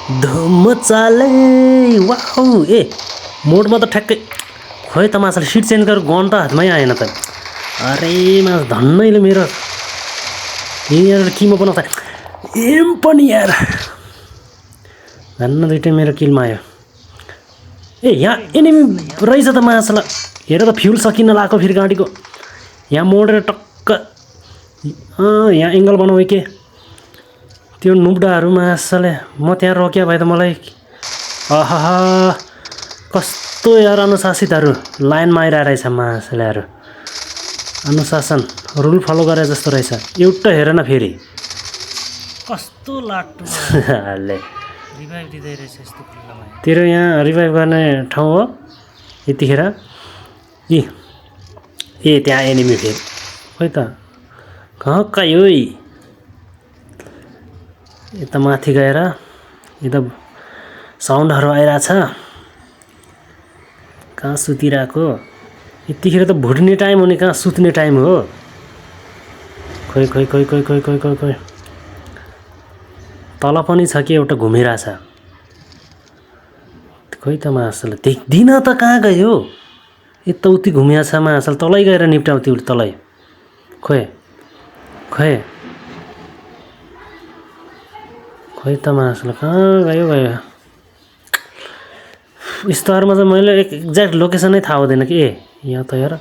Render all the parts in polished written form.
धुम चाले वाउ ए मोडमा त ठ्याक्कै खोइ तमासाले सिट चेन्ज गरेर गन त हातमै आएन त अरे मा धन्नैले मेरो यहाँ किमा बनाउँदा एम पनि यार धन्न दुइटै मेरो किलमा आयो ए यहाँ एनिमी रहेछ त मासला हेर त फ्युल सकिन लाग्यो फेरि गाडीको यहाँ मोडेर टक्क यहाँ एङ्गल बनाऊ के त्यो नुब्डाहरू मासले म त्यहाँ रोक्या भए त मलाई आहा कस्तो यार अनुशासितहरू लाइनमा आइरहेछ मासलेहरू अनुशासन रुल फलो गरे जस्तो रहेछ एउटा हेर न फेरि कस्तो लाटो हाले रिभाइभ दिँदै रहेछ यस्तो खुल्लामा तेरो यहाँ रिभाइभ गर्ने ठाउँ हो यतिखेर ए त्यहाँ एनिमी फेरि खोइ त कहाँ कायो यता माथि गएर यता साउन्डहरू आइरहेछ कहाँ सुतिरहेको यतिखेर त भुट्ने टाइम हो नि कहाँ सुत्ने टाइम हो खोइ खोइ खोइ खोइ खोइ खोइ खोइ खोइ तल पनि छ कि एउटा घुमिरहेछ खोइ त मासल देख्दिन त कहाँ गयो यताउति घुमिया छ मासल तलै गएर निप्टाउँथ्यो तलै खोइ खोइ खोइ त मासल कहाँ गयो गयो यस्तोहरूमा चाहिँ मैले एक्ज्याक्ट लोकेसनै थाहा हुँदैन कि ए यहाँ त हेर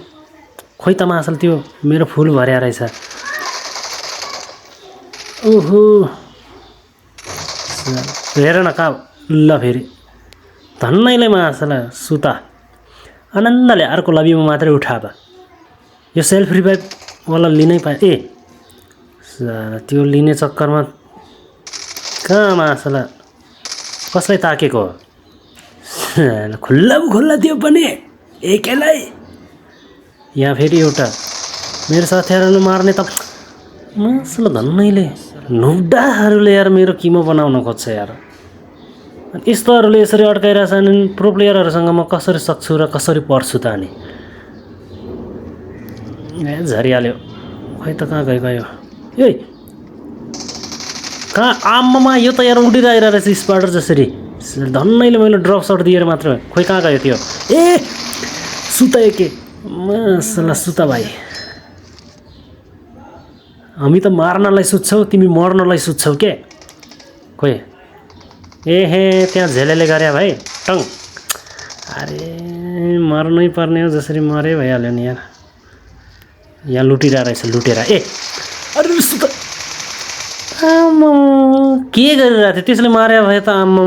खोइ त मासल त्यो मेरो फुल भर्या रहेछ ओहो हेर न कहाँ ल फेरि धन्नैले मासला सुता आनन्दले अर्को लबीमा मात्रै उठाब यो सेल्फ रिभाइभवाला लिनै पाए ए त्यो लिने चक्करमा कहाँ मासला कसलाई ताकेको खुल्ला खुल्ला त्यो पनि एकैलाई यहाँ फेरि एउटा मेरो साथीहरूले मार्ने त मासला धन्नैले नुब्डाहरूले यार मेरो किमो बनाउन खोज्छ यार यस्तोहरूले यसरी अड्काइरहेछन् प्रो प्लेयरहरूसँग म कसरी सक्छु र कसरी पर्छु त अनि ए झरिहाल्यो खोइ त कहाँ गयो ए कहाँ आम्मामा यो त यार उडिरहेको रहेछ स्पाइडर जसरी धन्नैले मैले ड्रप सट दिएर मात्र खोइ कहाँ गयो त्यो ए सुता के मसला सुता भाइ हामी त मार्नलाई सुत्छौ तिमी मर्नलाई सुत्छौ के खोइ ए हे त्यहाँ झेलेले गरे भाइ टङ अरे मर्नै पर्ने हो जसरी मरे भइहाल्यो नि यार यहाँ लुटिरहेको रहेछ लुटेर ए अरे सुता आम्मा के गरिरहेको थियो त्यसले मारे भए त आम्मा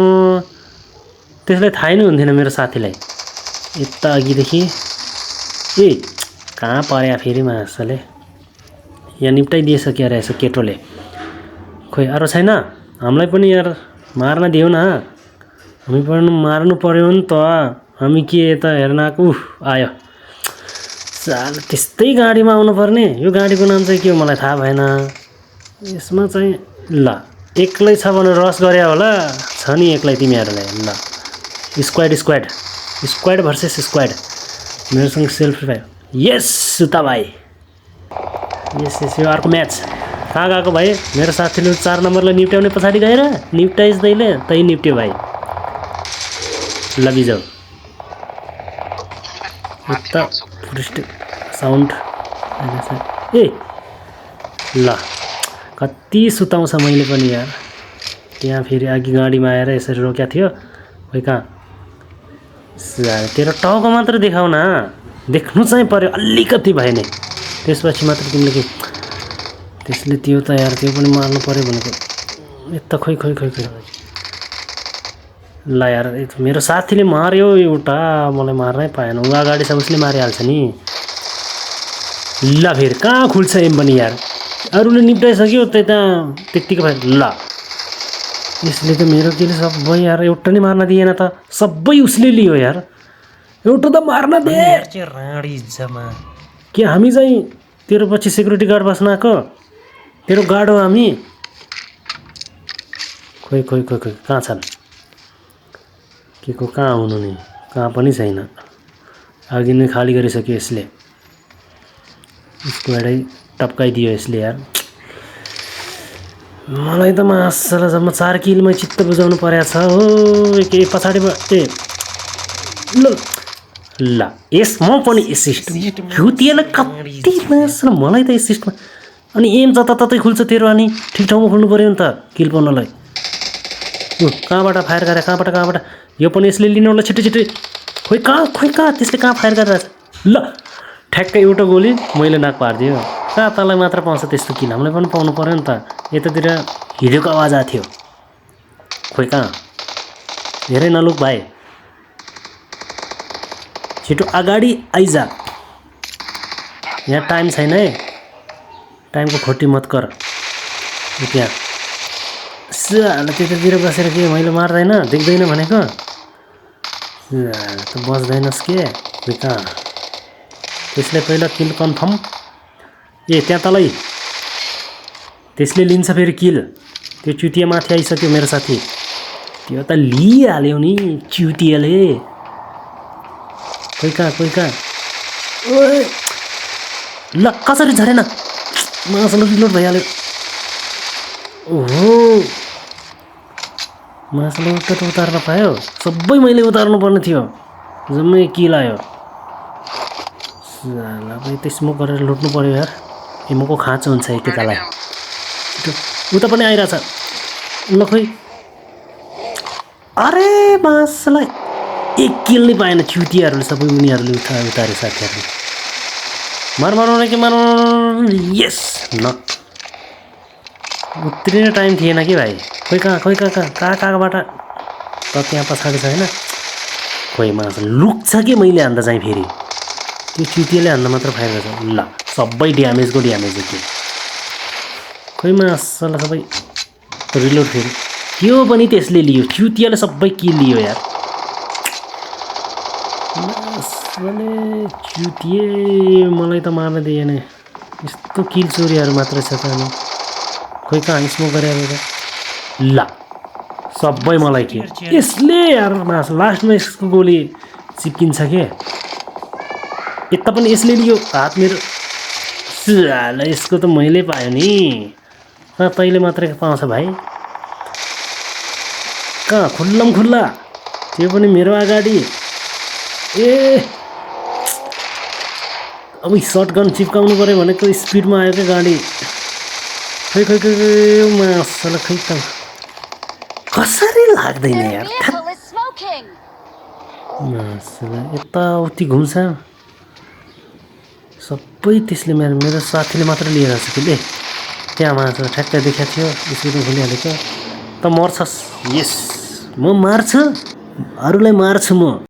त्यसलाई थाहै नै हुन्थेन मेरो साथीलाई यता अघिदेखि ए कहाँ पर्या फेरि मासले यहाँ निप्टाइदिइसक्यो रहेछ केटोले खोइ अरू छैन हामीलाई पनि यार मार्न दियो न हामी पनि मार्नु पर्यो नि त हामी के यता हेर्न आएको आयो साल त्यस्तै गाडीमा आउनुपर्ने यो गाडीको नाम चाहिँ के हो मलाई थाहा भएन यसमा चाहिँ ल एक्लै छ भने रस गरे होला छ नि एक्लै तिमीहरूलाई ल squad squad squad versus squad मेरोसँग सेल्फ भाइ यस सुता भाइ यस यस यो अर्को म्याच कहाँ गएको भाइ मेरो साथीले 4 नम्बरलाई निप्ट्याउने पछाडि गएर निप्टाइस् दैले तै निप्ट्यो भाइ लबिजाउ यता फुटस्टेप साउन्ड ए ल कति सुताउँछ मैले पनि यार त्यहाँ फेरि अघि गाडीमा आएर यसरी रोक्या थियो खोइ कहाँ तेरो टाउको मात्र देखाउ न देख्नु चाहिँ पर्यो अलिकति भए नि त्यसपछि मात्र तिमीले के त्यसले त्यो त यार त्यो पनि मार्नु पर्यो भनेको यता खोइ खोइ खोइ खोइ ल यार मेरो साथीले मार्यो एउटा मलाई मार्नै पाएन उ अगाडि छ उसले मारिहाल्छ नि ल फेरि कहाँ खुल्छ एम पनि यार अरूले निप्टाइसक्यो त्यता त्यत्तिकै भयो ल यसले त मेरो के सबै यार एउटा नि मार्न दिएन त सबै उसले लियो यार एउटा त मार्न दे राडी जमा के हामी चाहिँ तेरो पछि सेक्युरिटी गार्ड बस्न आएको तेरो गार्ड हो हामी खोइ खोइ खोइ खोइ कहाँ छन् के को कहाँ हुनु नि कहाँ पनि छैन अघि नै खाली गरिसक्यो यसले स्क्वाडै टपकाइदियो यसले यार मलाई त मासला जम्मा 4 किलमै चित्त बुझाउनु परेको छ हो। के पछाडिबाट ल ल यसमा पनि एसिस्ट भ्युतिएला कति मासला मलाई त एसिस्टमा अनि एम जताततै खुल्छ तेरो अनि ठिक ठाउँमा खुल्नु पऱ्यो नि त किल पाउनलाई। कहाँबाट फायर गरे कहाँबाट यो पनि यसले लिनु होला छिटो खोइ कहाँ त्यसले कहाँ फायर गरिरहेछ। ल ठ्याक्कै एउटा गोली मैले नाक पारिदियो। कहाँ तँलाई मात्र पाउँछ त्यस्तो किल हामीलाई पनि पाउनु पऱ्यो नि त। यतातिर हिँडेको आवाज आएको थियो खोइ कहाँ धेरै नलुक भाइ छिटो अगाडि आइजा यहाँ टाइम छैन है टाइमको खोटी मत कर। त्यहाँ साला त्यतातिर बसेर के मैले मार्दैन देख्दैन भनेको त बस्दैनस् के खोइ कहाँ त्यसले पहिला किल कन्फर्म ए त्यहाँ तलै त्यसले लिन्छ फेरि किल। त्यो चुतिया माथि आइसक्यो मेरो साथी त्यो त लिइहाल्यो नि चुतियाले। खोइ कहाँ ओए ल कसरी झरेन मासला रिलोड भइहाल्यो। ओहो मासला एउटा त उतार्न पायो सबै मैले उतार्नु पर्ने थियो जम्मै किल आयो। साला भाइ त स्मोक गरेर लुट्नु पर्यो यार एमोको खाँचो हुन्छ एकैतालाई। उता पनि आइरहेछ ल खोइ अरे मासला एक किल नै पाएन चुतियाहरूले सबै उनीहरूले उतारे साथीहरूले। मार्नु कि मार्नु यस न उत्रिने टाइम थिएन कि भाइ। खोइ कहाँबाट त त्यहाँ पछाडि छ होइन खोइ मासला लुक्छ कि मैले हान्दा चाहिँ फेरि त्यो चुतियाले हान्दा मात्र फायर गर्छ। ल सबै ड्यामेजको ड्यामेज हो त्यो खोइ मासला सबै रिलोड फेरि त्यो पनि त्यसले लियो चुतियाले सबै किल लियो यार। मासले चुतिए मलाई त मार्न दिएन यस्तो किल चोरीहरू मात्रै छ त अनि खोइ कहाँ स्मोक गरे ल सबै मलाई के यसले यार मास लास्टमा यसको गोली चिप्किन्छ के यता पनि यसले लियो हात मेरो साला यसको त मैले पायो नि तैँले मात्रै पाउँछ भाइ। कहाँ खुल्ला त्यो पनि मेरो अगाडि ए अब सर्टगन चिप्काउनु पऱ्यो भनेको स्पिडमा आयो क्या गाडी। खोइ मासला खै त कसरी लाग्दैन यार मासला यताउति घुम्छ सबै त्यसले मेरो साथीले मात्र लिएर आएको छ कि त्यहाँ मासला ठ्याक्कै देखाएको थियो स्पिडमा खुलिहालेको त मर्छस् यस म मार्छु अरूलाई मार्छु म।